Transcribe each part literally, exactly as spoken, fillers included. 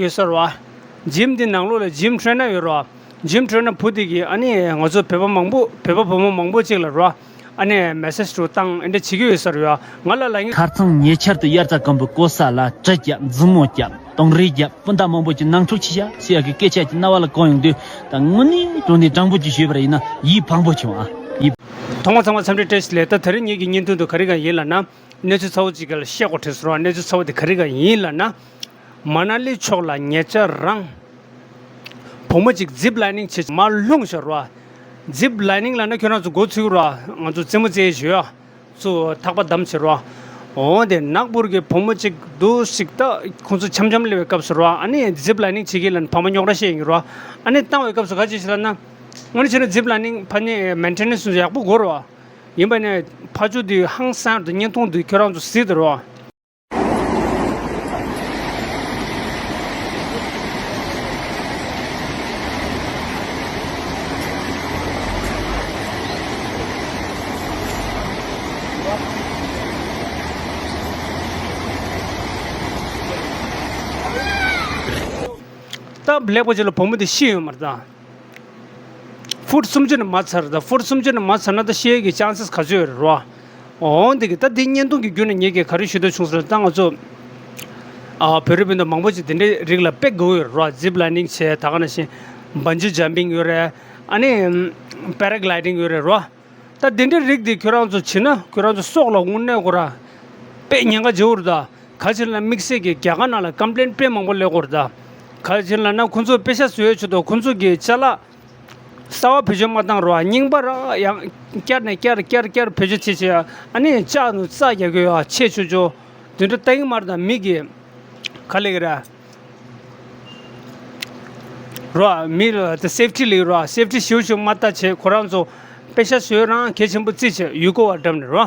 ཡོད་ས་རེད་བ། འཇིམ་འདི་ནང་ལོགས་ལ་འཇིམ་ཊེ་རེ་ནར་ཡོད་རེད་བ། འཇིམ་ཊེ་རེ་ནར་བུ་དེ་གིས་ཨ་ནི་ང་ཚོ་བོད་པ་མང་པོ་བོད་པ་བུ་མོ་མང་པོ་ཅིག་ལ་རེད་བ། ཨ་ནི་མེ་སེ་ཇི་རུ་བཏང་འདི་འདྲ་བྱེད་ཀྱི་ཡོད་ས་རེད་བ། ང་ལ་ལབ་མཁན། ཁ་རྩང་ཉེ་ཆར་དུ་དབྱར་རྩྭ་དགུན་འབུ་གོ་ས་ལ་གྲི་བརྒྱབ། མཛུབ་མོ་བརྒྱབ། དོང་རས་བརྒྱབ། སྤུན་ཟླ་མང་པོ་ཅིག་ནང་འཁྲུག་བྱས་ཤག་ཟེར་ཡག་གི་སྐད་ཆ་ཅིག་རྣ་བ་ལ་གོ་ཡོང་དུས། ད་དངོས་གནས་དྲང་གནས་དྲང་པོ་ཅིག་ཞུས་པ་ཡིན་ན་ཡིད་ཕངས་པོ་བྱུང་ཨ། ཡིད། ཐོག་མ་ཚང་མ་འཚམས་འདྲི་བཀྲ་ཤིས་བདེ་ལེགས། ད་དེ་རིང་ངེད་ཀྱི་བརྙན་ཐུང་དུ་ག་རེ་གང་ཡིན་ལབ་ན། གནས་ཚུལ་ཚ་བོ་ཅིག་ག་ལ་བཤད་དགོས་དྲན་སོང་ར། གནས་ཚུལ་ཚ་བོ་དེ་ག་རེ་ག་ཡིན་ལབ་ན། མ་ན་ལི་ཕྱོགས་ལ་ཉེ་ཆར་རང་བུ་མོ་ཅིག་ཛིབ་ལའི་ནིང་བྱེད་མར་ལྷུང་ཤོར་བ། ཛིབ་ལའི་ནིང་ལབ་ན་ཁྱོད་རང་ཚོ་མགོ་ཚོས་ར། ང་ཚོ་རྩེད་མོ་རྩེ་ཞོ་ཡ་ཚོ་ཐག་པ་བསྡམས་བྱེད་ར། འོ་དེ་ནག་པུར་གྱི་བུ་མོ་ཅིག་འདུག་ཞིག་ད་ཁོང་ཚོ་འཆམ་འཆམ་སླེབས་པའི་སྐབས་སུ་ར། ཨ་ནི་ཛིབ་ལའི་ནིང་བྱེད་ཀྱི་ལབ་ན་ཕ་མ་རྙོག་དྲ་བཤད་ཡིན་ར། ཨ་ནི་བཏང་བའི་སྐབས་སུ་ག་ཅི་ཞིག་ལབ་ན། དངོས་གནས་བྱས་ན་ཛིབ་ལའི་ནིང་ཕ་ནི་མེན་ཊེ་ནེན་སི་ཡག་པོ་དགོས་ར། ཡིན་པ་ནས་ཕ་ཇོ་དེ་ཧང་སང་དུ་བརྙན་ཐུང་དེ་ཁྱོད་རང་ཚོ་གཟིགས་དང་རོ། སྟབས་ལེགས་པོ་ཅིག་ལ་བུ་མོ་དེ་ཤི་ཡོད་མ་རེད་ད། ཕུཊ་སུམ་ཅུ་ནས་མར་ཚར་ད། ཕུཊ་སུམ་ཅུ་ནས་མར་ཚར་ན་ད་ཤི་ཡས་ཀྱི་ཅན་སེས་ག་ཚོད་ཡོད་རེད་རོ། འོང་འདི་གི་ད་འདི་བརྙན་ཐུང་གི་བརྒྱུད་ནས་ངེད་ཀྱིས་ག་རེ་ཞུ་འདོད་བྱུང་ཟེར་ན། ད་ང་ཚོ་ཨ་བོད་རིགས་སྤུན་ཟླ་མང་པོ་ཅིག་དེ་འདྲའི་རིགས་ལ་དཔེ་དགའ་བོ་ཡོད་རེད་རོ། ཛིབ་ལའི་ནིང་བྱས། ད་ག་ནང་བཞིན་བན་ཇི་ཇམ་པིང་ཡོད་རེད། ཨ་ནི་པེ་ར་གི་ལའི་ཌིང་ཡོད་རེད་རོ། ད་དེ་འདྲའི་རིགས་འདི་ཁྱོད་རང་ཚོ་བྱེད་ན་ཁྱོད་རང་ཚོ་སྲོག་ལ་དངོས་གནས་ཁོ་ར་དཔེ་ཉེན་ཁ་ཆེ་བོ་རེད་ད། ག་ཅི་ལབ་ན་དམིགས་བསལ་གྱི་རྒྱ་གར་ནང་ལ་ཀམ་པི་ལེན་དཔེ་མང་པོ་སླེབས་ཀྱི་ཡོད་རེད་ད། ག་ཅི་ལབ་ན་ཁོང་ཚོ་པེ་ཤ་བཟོ་ཡས་ཆེད་དུ་ཁོང་ཚོ་གི་ཅ་ལག་གསར་པ་བེད་སྤྱོད་མ་བཏང་རོགས། རྙིང་པ་ར་ཡང་བསྐྱར་ནས་བསྐྱར་བསྐྱར་བསྐྱར་བེད་སྤྱོད་བྱེད་བྱེད། ཨ་ནི་ལྕགས་ནང་རྩ་རྒྱག་གི་ཡོད། ཆེ་ཆུང་ཆུང་དེ་འདྲ་ལྟ་གི་མ་རེད་ད། མི་གི་ག་ལབ་ཀྱི་རེད། རོ། མི་ལ་དེ་སེབ་ཊི་ལབ་རོ། སེབ་ཊི་ཞེ་པོ་ཞིག་མ་ལྟ་བྱས་ཁོ་རང་ཚོ་པེ་ཤ་བཟོས་རང་གལ་ཆེན་པོ་བརྩིས་བྱས་ཡུལ་སྐོར་བ་འགྲམ་ནས་རོ།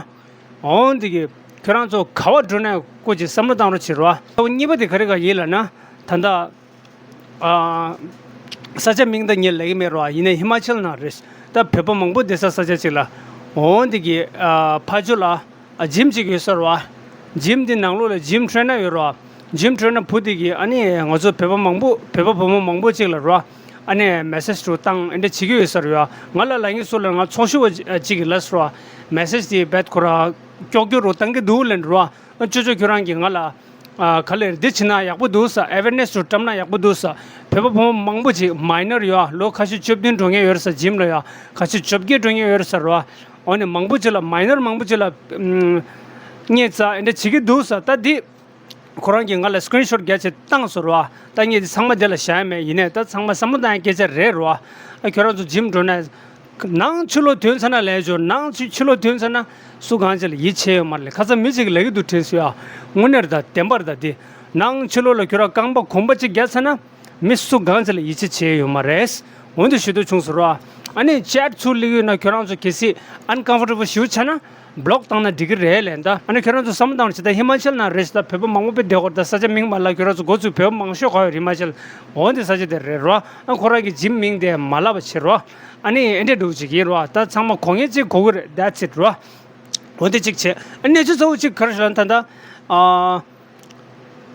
འོང་འདི་གི་ཁྱོད་རང་ཚོ་ག་བ་འགྲོ་ནས་སྐོར་ཅིག་བསམ་བློ་བཏང་རོགས་བྱེད་རོ། ཨོ་གཉིས་པ་དེ་ག་རེ་ག་ཡིན་ལབ་ན། ད་ལྟ་ཨ་ས་ཆ་མིང་ད་ངས་ལབ་ཀྱི་མེད་རོ། ཡིན་ནའི་ཧི་མ་ཅལ་ནང་རེད། ད་བོད་པ་མང་པོ་བསྡད་ས་ས་ཆ་ཅིག་ལ། འོང་འདི་གི་ཨ་ཕ་ཇོ་ལ། ཨ་འཇིམ་གཅིག་ཡོད་ས་རེད་བ། འཇིམ་འདི་ནང་ལོགས་ལ་འཇིམ་ཊེ་རེ་ནར་ཡོད་རེད་བ། འཇིམ་ཊེ་རེ་ནར་བུ་དེ་གིས་ཨ་ནི་ང་ཚོ་བོད་པ་མང་པོ་བོད་པ་བུ་མོ་མང་པོ་ཅིག་ལ་རེད་བ། ཨ་ནི་མེ་སེ་ཇི་རུ་བཏང་འདི་འདྲ་བྱེད་ཀྱི་ཡོད་ས་རེད་བ། ང་ལ་ལབ་མཁན་སུ་ལབ་ན་ང་ཚོགས་ཞུགས་པ་ཅིག་གིས་ལབ་ས་རེད་བ། མེ་སེ་ཇི་དེ་རྦད་ཁོ་ར་ཀྱོག་ཀྱོག་རུ་བཏང་གི་འདུག་ལབ་ནས་རེད་བ། ཨ་ཅོ་ཅོ་ཁྱོད་རང་གིས་ང་ལ་ཨ་ག་ལེར་འདི་བྱེད་ན་ཡག་པོ་འདུག་ས། ཨེ་ཝེར་ནེ་སི་རུ་བཀྲམ་ན་ཡག་པོ་འདུག་ས། བོད་པ་བུ་མོ་མང་པོ་ཅིག་མའི་ནར་ཡོད་ལོ་ཁ་ཤས་བཅུ་བདུན་འགྲོ་མཁན་ཡོད་རེད་ས། འཇིམ་ལ་ཡ་ཁ་ཤས་བཅོ་བརྒྱད་འགྲོ་མཁན་ཡོད་རེད་ས་རེད་བ། འོ་ནི་མང་པོ་ཅིག་ལ་མའི་ནར་མང་པོ་ཅིག་ལ་ཨམ་བརྙས་བཅག་འདི་འདྲ་བྱེད་ཀྱི་འདུག་ས། ད་འདི་ཁོ་རང་གིས་ང་ལ་སི་ཀི་རིན་ཤོཊ་རྒྱག་བྱས་བཏང་སོང་རེད་བ། ད་ངས་འདི་ཚང་མ་འདི་ལ་བཞག་ཡ་མེད། ཡིན་ནའི་ད་ཚང་མ་བསམ་བློ་བཏང་ཡ་སྐད་ཆ་རེད་རེད་བ། ཨ་ཁྱོད་རང་ཚོ་འཇིམ་འགྲོ་ན་ནང་ཕྱི་ལོགས་ཐོན་ཚར་ན་ལས་འབྱོར། ནང་ཕྱི་ཕྱི་ལོགས་ཐོན་ཚར་ན་སུ་གང་ཅིག་ལ་ཡིད་ཆེས་ཡོད་མ་རེད། ཁ་སང་མི་གཅིག་གིས་ལབ་ཀྱི་འདུག་དྲན་སོང་ཡ། དངོས་གནས་རེད་ད། བདེན་པ་རེད་ད། འདི་ནང་ཕྱི་ལོགས་ལ་ཁྱོད་རང་རྐང་པ་གོམ་པ་གཅིག་བརྒྱབ་ཚར་ན། མི་སུ་གང་ཅིག་ལ་ཡིད་ཆེས་བྱེད་ཡོད་མ་རེད། འོན་ཏེ་ཞུ་འདོད་བྱུང་ཟེར་བ། ཨ་ནི་ཅེཊ་ཚུར་སླེབས་ཡོད་ན་ཁྱོད་རང་ཚོ་གལ་སྲིད་ཨན་ཀམ་ཕོར་ཊེ་བལ་ཞེ་པོ་ཆགས་ན་བི་ལོག་བཏང་ན་འགྲིག་གི་རེད་ལབ་ད། ཨ་ནི་ཁྱོད་རང་ཚོ་བསམ་བློ་བཏང་རོགས་བྱེད་ད། ཧི་མ་ཅལ་ནང་རེད་ཟེར་ད། བོད་པ་མང་པོ་དཔེ་བསྡད་ཡོད་རེད་ད། ས་ཆ་མིང་མ་ལབ། ཁྱོད་རང་ཚོ་མགོ་ཚོས། བོད་པ་མང་ཤོས་ག་ཡོད་རེད་ཧི་མ་ཅལ། འོན་ཏེ་ས་ཆ་དེ་རེད་རོ། ཨ་ཁོ་རང་གི་འཇིམ་མིང་དེ་མ་ལབ་པ་བྱེད་རོ། ཨ་ནི་ཨེ་འདྲས་འདྲ་བོ་ཅིག་ཡིན་རོ། ད་ཚང་མ་གོ་མཁན་ཅིག་གོ་གི་རེད། That's it རོ། འོན་ཏེ་གཅིག་བྱས། ཨ་གནས་ཚུལ་གཙོ་བོ་གཅིག་ག་རེ་ཞུ་ན་ད་ལྟ་ཨ།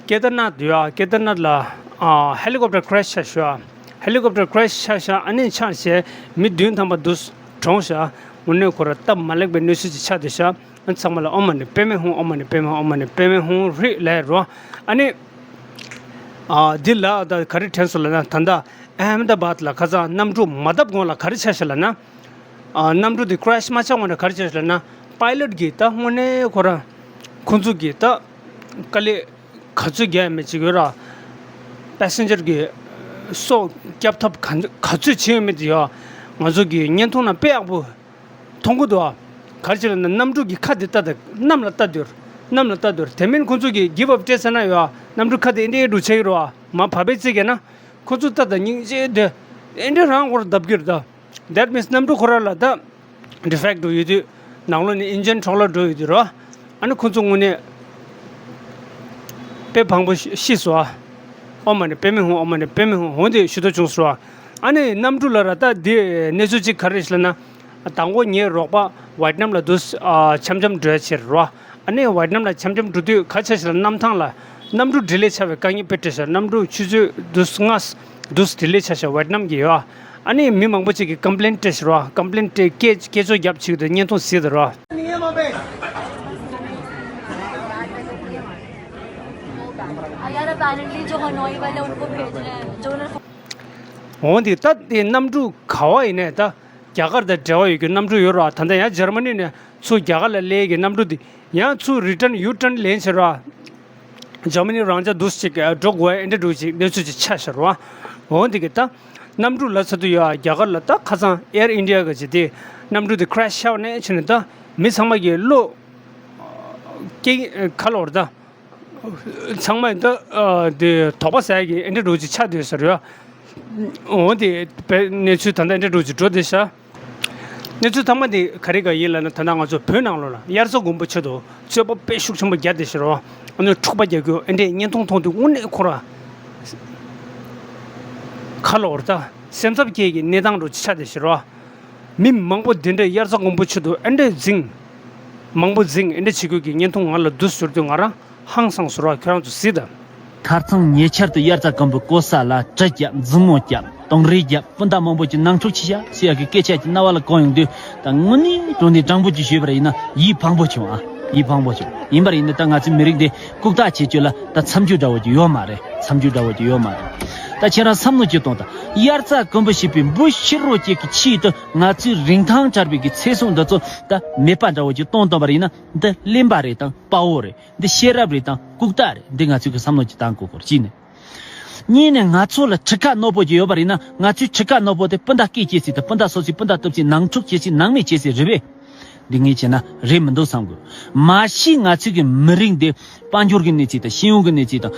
ཀེ་དར་ནཱཐ་ཡོད་ཨ། ཀེ་དར་ནཱཐ་ལ་ཨ་ཧེ་ལི་ཀོབ་ཊར་ཀྲེ་ཤི་ཆགས་ཤག་ཨ། ཧེ་ལི་ཀོབ་ཊར་ཀྲེ་ཤི་ཆགས་ཤག་ཨ་ནི་ཆགས་བྱས་མི་བདུན་ཐམ་པ་འདུག་གྲོངས་ཤག་དངོས་གནས་ཁོ་ར་སྟབས་མ་ལེགས་པའི་གནས་ཚུལ་ཅིག་ཆགས་བསྡད་ཤག་ཨ་ཚང་མ་ལ་ཨོཾ་མ་ཎི་པདྨེ་ཧཱུྃ། ཨོཾ་མ་ཎི་པདྨེ་ཧཱུྃ། ཨོཾ་མ་ཎི་པདྨེ་ཧཱུྃ་ཧྲཱིཿ་ལབ་རོ། ཨ་ནི་ཨ་འདི་ལ་ད་ག་རེ་དྲན་སོང་ལབ་ན། ད་ལྟ་ཨ་ཧ་མ་ད་བཱད་ལ་ཁ་སང་གནམ་གྲུ་མ་བརྡབས་གོང་ལ་ག་རེ་ཆགས་ཤག་ལབ་ན། ཨ་གནམ་གྲུ་དེ་ཀྲེ་ཤི་མ་ཆགས་གོང་ལ་ག་རེ་ཆགས་ཤག་ལབ་ན། པའི་ལོཊ་གིས་ད་དངོས་གནས་ཁོ་ར་ཁོང་ཚོ་གིས་ད་དཀའ་ལས་ག་ཚོད་རྒྱག་ཡ་མེད་ཅིག་ཡོད་ར། པེ་སེན་ཇར་གི་སྲོག་སྐྱབས་ཐབས་ག་ག་ཚོད་བྱས་ཡོད་མེད་དེ་ཡོད། ང་ཚོ་གི་བརྙན་ཐུང་ནང་དཔེ་ཡག་པོ་མཐོང་གི་འདུག་ཨ། ག་རེ་བྱས་ལབ་ན་གནམ་གྲུ་གི་ཁ་དེ་ལྟ་དང་། གནམ་ལ་ལྟ་སྡོད། གནམ་ལ་ལྟ་སྡོད། དེ་མིན་ཁོང་ཚོ་གིས་གིབ་ཨབ་སྤྲད་ཚར་ན་ཡོད་ཨ། གནམ་གྲུ་ཁ་དེ་ཨེ་འདྲས་འདྲ་བོ་ཆགས་ཀྱི་རེད་ཨ། མར་བབས་པའི་རྩིས་བརྒྱབ་ན། ཁོ་ཚོ་ལྟ་དང་སྙིང་རྗེ་དེ་ཨེ་འདྲས་རང་ཁོ་ར་བརྡབ་ཀྱི་རེད་ད། That means གནམ་གྲུ་ཁོ་ར་ལ་ད་ཌི་ཕེག་ཊི་འགྲོ་ཡོད་དུས། ནང་ལོགས་ནས་ཨིན་ཇིན་འཕྲོ་བརླག་འགྲོ་ཡོད་དུས་རོ། ཨ་ནི་ཁོ་ཚོ་དངོས་གནས་དཔེ་ཕངས་པོ་ཤི་སོང་ཨ། ཨོཾ་མ་ཎི་པདྨེ་ཧཱུྃ། ཨོཾ་མ་ཎི་པདྨེ་ཧཱུྃ། འོན་ཏེ་ཞུ་འདོད་བྱུང་སོང་ཨ། ཨ་ནི་གནམ་གྲུ་ལ་ར་ད་འདི་གནས་ཚུལ་གཅིག་ག་རེ་རེད་ལབ་ན། དང་པོ་ངའི་རོགས་པ་ཝེཊ་ནམ་ལ་འདུག་ཨ། འཆམ་འཆམ་འགྲོ་ཡ་བྱས་རོ། ཨ་ནི་ཝེཊ་ནམ་ལ་འཆམ་འཆམ་འགྲོ་དུས་ག་ཆགས་ཤག་ལབ་ན། གནམ་ཐང་ལ་ གནམ་གྲུ་ཌི་ལེ་ཆགས་པའི་དཀའ་ངལ་དཔེ་འཕྲད་ཤག་གནམ་གྲུ་ཆུ་ཚོད་དུས་ལྔ་དུས་ཌི་ལེ་ཆགས་ཤག་ཝེད་ནམ་གྱི་ཡོད། ཨ་ནི་མི་མང་པོ་ཅིག་གིས་ཀམ་པི་ལེན་སྤྲད་ཤག་རོ། ཀམ་པི་ལེན་སྤྲད་སྐད་སྐད་ཅོར་རྒྱབ་ཅིག་དང་བརྙན་ཐུང་གཟིགས་དང་རོ། यार, अपेरेंटली जो हनोई वाले उनको भेज रहे हैं, जो उन्होंने འོན་ཏེ་ད་དེ་གནམ་གྲུ་ག་བ་ཡིན་ནའི་ད་རྒྱ་གར་དང་འབྲེལ་བ་ཡོད་ཀྱི་གནམ་གྲུ་ཡོད་ར། ད་ལྟ་ཡང་འཇར་མ་ནི་ནས་ཚུར་རྒྱ་གར་ལ་སླེབས་ཀྱི་གནམ་གྲུ་དེ་ཡང་ཚུར་རི་ཊརན་ཡུ་ཊརན་ལེན་བྱེད་ར། འཇར་མ་ནི་རང་འཇགས་འདུག་ཅིག་འགྲོ་དགོས་ཨེ་འདྲ་འདུག་ཅིག་གནས་ཚུལ་ཅིག་ཆགས་ཤག་ར། འོན་ཏེ་གི་ད་གནམ་གྲུ་ལ་ཚ་དུ་ཡོད་རྒྱ་གར་ལ་ད་ཁ་སང་ཨེར་ཨིན་ཌི་ཡ་གི་ཅིག་དེ་གནམ་གྲུ་དེ་ཀྲེ་ཤི་ཆགས་ནས་ཕྱིན་ནས་ད་མི་ཚང་མ་གི་བློ་སྐྱེ་ག་ལོར་ད། ཚང་མ་ད་དེ་དོགས་པ་ཟ་ཡ་གི་ཨེ་འདྲ་འདྲ་ཅིག་ཆགས་བསྡད་ས་རེད། འོ་དེ་དཔེ་གནས་ཚུལ་ད་ལྟ་ཨེ་འདྲ་འདྲ་ཅིག་འགྲོ་བསྡད་ཤག་གནས་ཚུལ་ཚང་མ་དེ་ག་རེ་ག་ཡིན་ལབ་ན། ད་ལྟ་ང་ཚོ་བོད་ནང་ལོགས་ལ་དབྱར་རྩྭ་དགུན་འབུ་ཆེད་དུ་རྩོད་པ་དཔེ་ཤུགས་ཆེན་པོ་རྒྱག་བསྡད་ཤག་རེད་བ། ཨ་ནི་འཁྲུག་པ་རྒྱག་རྒྱུ་ཨེ་འདྲའི་བརྙན་ཐུང་མཐོང་དུས་དངོས་གནས་ཁོ་ར་ཁ་ལོ་བར་ད་སེམས་འཚབ་སྐྱེ་གི་གནས་སྟངས་འདྲ་ཅིག་ཆགས་བསྡད་ཤག་རེད་བ། མི་མང་པོ་འདི་འདྲའི་དབྱར་རྩྭ་དགུན་འབུ་ཆེད་དུ་ཨེ་འདྲའི་འཛིང་། མང་པོ་འཛིང་ཨེ་འདྲ་བྱེད་དགོས་ཀྱི་བརྙན་ཐུང་ང་ལ་འདུག་ཟེར་དུས་ང་རང་ཧང་སངས་སོང་ར། ཁྱོད་རང་ཚོ་གཟིགས་དང་། ཁ་རྩང་ཉེ་ཆར་དུ་དབྱར་རྩྭ་དགུན་འབུ་བརྐོ་ས་ལ་གྲི་བརྒྱབ། མཛུབ་མོ་བརྒྱབ། དོང་རས་བརྒྱབ། སྤུན་ཟླ་མང་པོ་ཅིག་ནང་འཁྲུག་བྱས་ཤག་ཟེར་ཡག་གི་སྐད་ཆ་ཅིག་རྣ་བ་ལ་གོ་ཡོང་དུས། ད་དངོས་གནས་དྲང་ནས་དྲང་པོ་ཅིག་ཞུས་པ་ཡིན་ན་ཡིད་ཕངས་པོ་བྱུང་ཨ། ཡིད་ཕངས་པོ་བྱུང་། ཡིན་པར་ཡིན་ནའི་ད་ང་ཚོའི་མི་རིགས་འདི་ལྐུགས་རྟགས་བྱེད་རྒྱུ་ལ་ད་མཚམས་འཇོག་འདྲ་བོ་ཅིག་ཡོད་མ་རེད། མཚམས་འཇོག་འདྲ་བོ་ཅིག་ཡོད་མ་རེད། ད་ཁྱེད་རང་བསམ་བློ་ཅིག་གཏོང་དང་། དབྱར་རྩྭ་དགུན་འབུ་ཞེས་པའི་འབུ་ཕྱི་རོལ་ཅིག་གི་ཆེད་དུ་ང་ཚོའི་རིན་ཐང་བྲལ་བའི་གི་ཚེ་སྲོག་འདི་ཚོ་ད་མེད་པ་འདྲ་བོ་ཅིག་གཏོང་བཏང་བ་རེད་ན། འདི་གླེན་པ་རེད་དང་དཔའ་བོ་རེད། འདི་ཤེས་རབ་རེད་དང་ལྐུགས་རྟགས་རེད། འདི་ང་ཚོས་གི་བསམ་བློ་ཅིག་བཏང་དགོས་སྐོར་གཅིག་ནས། གཉིས་ནས་ང་ཚོ་ལ་གྲུ་ཁ་རྣོ་པོ་ཅིག་ཡོད་པ་རེད་ན། ང་ཚོའི་གྲུ་ཁ་རྣོ་པོ་དེ་སྤུན་ཟླ་སྐད་སྐྱེ་སྲིད་དང་། སྤུན་ཟླ་སོ་སོའི་སྤུན་ཟླ་གཏུབ་སྲིད། ནང་འཁྲུག་སྐྱེ་སྲིད། ནང་མི་སྐྱེ་སྲིད་རེད་པས། འདི་ངས་བྱས་ན་རེད་མི་འདུག་བསམ་དགོས། མ་གཞི་ང་ཚོའི་གི་མི་རིགས་འདི་དཔལ་འབྱོར་གི་གནས་ཚད་དང་ཤེས་ཡོན་གི་གནས་ཚད་དང་།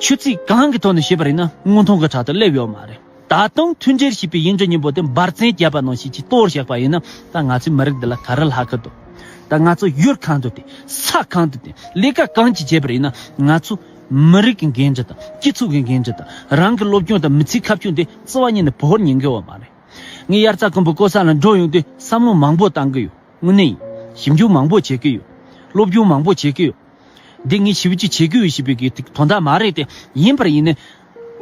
ཆུ་ཚད་གང་གི་ཐོག་ནས་བཤད་པ་རེད་ན་སྔོན་ཐོན་གི་གྲས་དུ་སླེབས་ཡོད་མ་རེད། ད་དུང་མཐུན་སྒྲིལ་ཞེས་པའི་ཡིག་འབྲུ་སྙིང་པོ་དེ་འབར་རྫུན་བརྒྱབ་པ་ནང་བཞིན་གྱིས་གཏོར་བཞག་པ་ཡིན་ན། ད་ང་ཚོའི་མི་རིགས་འདི་ལ་ག་རེ་ལྷག་གི་འདུག་ད་ང་ཚོ་ཡུལ་གང་དུ་བསྡད། ས་གང་དུ་བསྡད། ལས་ཀ་གང་ཅི་བྱས་པ་ཡིན་ན། ང་ཚོ་མི་རིགས་ཀྱི་འགན་འཁྲི་དང་། སྤྱི་ཚོགས་ཀྱི་འགན་འཁྲི་དང་། རང་གི་སློབ་སྦྱོང་དང་མི་ཚེའི་ཁ་ཕྱོགས་འདི་རྩ་བ་ཉིད་ནས་བོར་ཉན་གི་ཡོད་མ་རེད། ངས་དབྱར་རྩྭ་དགུན་འབུ་བརྐོ་ས་ལ་འགྲོ་ཡོང་དུས་བསམ་བློ་མང་པོ་བཏང་གི་ཡོད། དངོས་གནས་ཡིན། ཞིབ་འཇུག་མང་པོ་བྱེད་ཀྱི་ཡོད། སློབ་སྦྱོང་མང་པོ་བྱེད་ཀྱི་ཡོད། འདི་ངས་ཞིབ་འཇུག་བྱེད་ཀྱི་ཡོད་ཞེས་པའི་གི་དོན་དག་མ་རེད་དེ། ཡིན་པར་ཡིན་ནའི་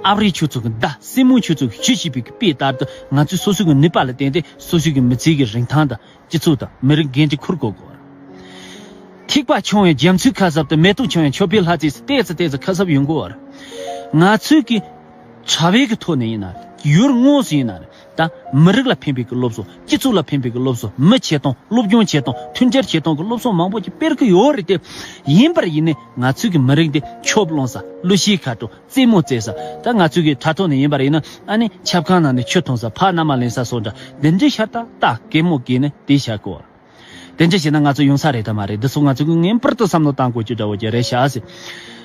ཨ་རིའི་ཆོས་ཚོགས་ཀྱི་མདའ། སྲིན་མོའི་ཆོས་ཚོགས་ཀྱི་གཞུ་ཞེས་པའི་གི་དཔེ་ལྟར་དུ། ང་ཚོས་སོ་སོའི་གི་ནུས་པ་ལ་བརྟེན་ཏེ་སོ་སོའི་གི་མི་ཚེའི་གི་རིན་ཐང་དང་། སྤྱི་ཚོགས་དང་མི་རིགས་འགན་འཁྲི་འཁུར་དགོས་དགོས། ཐིགས་པ་ཆུང་ཡང་རྒྱ་མཚོའི་ཁ་གསབ་དང་། མེ་ཏོག་ཆུང་ཡང་ཆོས་འཕེལ་ལྷ་རྩེ། ཏོག་ཙམ་ཏོག་ཙམ་ཁ་གསབ་ཡོང་དགོས། ང་ཚོས་གི་གྲྭ་པའི་གི་ཐོག་ནས་ཡིན་ན་རེད། ཡུལ་དངོས་སུ་ཡིན་ན་རེད། ད་མི་རིགས་ལ་ཕན་པའི་གི་སློབ་གསོ། སྤྱི་ཚོགས་ལ་ཕན་པའི་གི་སློབ་གསོ། མི་བྱེད་སྟངས། སློབ་སྦྱོང་བྱེད་སྟངས། མཐུན་སྒྲིལ་བྱེད་སྟངས་ཀྱི་སློབ་གསོ་མང་པོ་ཅིག་སྤེལ་གི་ཡོད་རེད་དེ། ཡིན་པར་ཡིན་ནའི་ང་ཚོའི་གི་མི་རིགས་འདི་ཆོབ་སློང་ས། གླུ་གཞས་ཁ་དྲོ། རྩེད་མོ་རྩེ་ས། ད་ང་ཚོའི་གི་དྲ་ཐོག་ནས་ཡིན་པར་ཡིན་ན། ཨ་ནི་ཆབ་ཁང་ནང་ནས་ཆུ་འཐུང་ས། ཕར་མནའ་མ་ལེན་ས་སོགས་འདྲ། འདི་འདྲའི་ཤ་སྟག་སྟག་གད་མོ་བགད་ནས་དེ་བཞག་གི་ཡོད་རེད། དེ་འདྲ་བྱས་ན་ང་ཚོ་ཡོང་ས་རེད་དམ་མ་རེད། འདི་ཚོ་ང་ཚོ་གིས་ངེས་པར་དུ་བསམ་བློ་བཏང་དགོས་རྒྱུ་འདྲ་བོ་ཅིག་རེད་ཤག་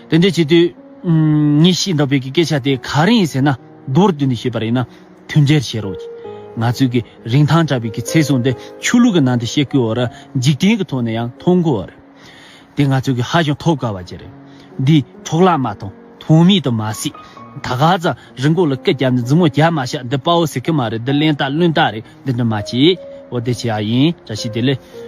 ཟེར། དེ་འདྲ་བྱེད་དུས། ཨུམ། ངས་བཤད་འདོད་པའི་གི་སྐད་ཆ་དེ་ག་རེ་ཡིན་ཟེར་ན། མདོར་བསྡུས་ནས་བཤད་པ་ཡིན་ན། མཐུན་སྒྲིལ་བྱེད་རོགས་གྱིས། ང་ཚོའི་གི་རིན་ཐང་བྲལ་བའི་གི་ཚེ་སྲོག་འདི་ཆོས་ལུགས་ཀྱི་ནང་དུ་བཤད་དགོས་པ་རེད། འཇིག་རྟེན་གྱི་ཐོག་ནས་ཡང་མཐོང་དགོས་པ་རེད། དེ་ང་ཚོས་གི་ཧ་ཅང་ཐོབ་དཀའ་བ་ཅིག་རེད། འདི་འཕྲོ་བརླག་མ་གཏོང་། ཐོགས་མེད་དུ་མ་བསྲེག། ད་ག་ཙམ་རི་མགོ་ལ་སྐེ་བརྒྱབ་ནས་མཛུབ་མོ་རྒྱབ་མ་བཞག། འདི་དཔའ་བོ་ཟེར་གི་མ་རེད། འདི་གླེན་རྟགས་བླུན་རྟགས་རེད། འདི་འདྲ་མ་བྱེད། འོ་དེ་བྱེད་ཡ་ཡིན། བཀྲ་ཤིས་བདེ་ལེགས།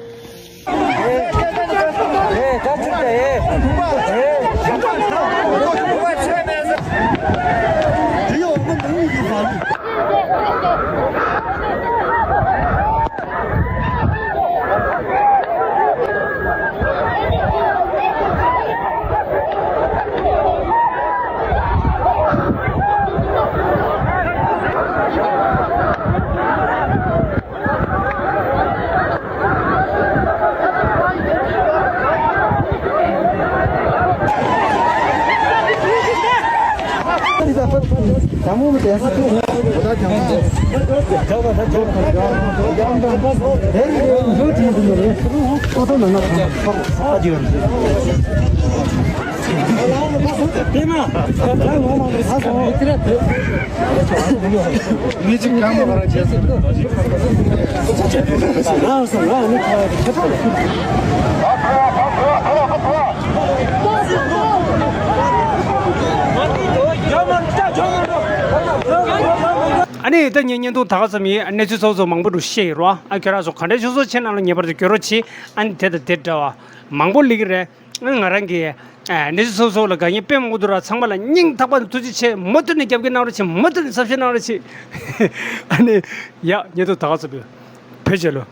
ཨ་ནི་ད་ངས་བརྙན་ཐུང་ད་ག་ཙམ་ཡིན། གནས་ཚུལ་ཚོགས་གཙོ་མང་པོ་འདུག་བཤད་ཡིན་རོ། ཨ་ཁྱོད་རང་ཚོ་ག་འདྲ་བྱུང་སོང་། ཆེ་ནང་ལ་ངེས་པར་དུ་བསྐྱོད་རོགས་གྱིས། ཨ་ནི་དེ་དང་དེ་འདྲ་བ་མང་པོ་སླེབས་ཀྱི་རེད། ང་རང་གིས་ ཨ་ནི་སོ་སོ་ལ་དགའ་ཉེ་དཔེ་མོ་དུ་ར་ཚང་མ་ལ་སྙིང་ཐག་པ་ནས་ཐུགས་རྗེ་ཆེ། མུ་མཐུད་ནས་རྒྱབ་སྐྱོར་གནང་རོགས་བྱེད། མུ་མཐུད་ནས་ཟབ་ཞུ་གནང་རོགས་བྱེད། ཨ་ནི་ཡ་ཉེ་དུ་ད་ག་ཚོ་བོད་བོད་རྒྱལ་ལོ།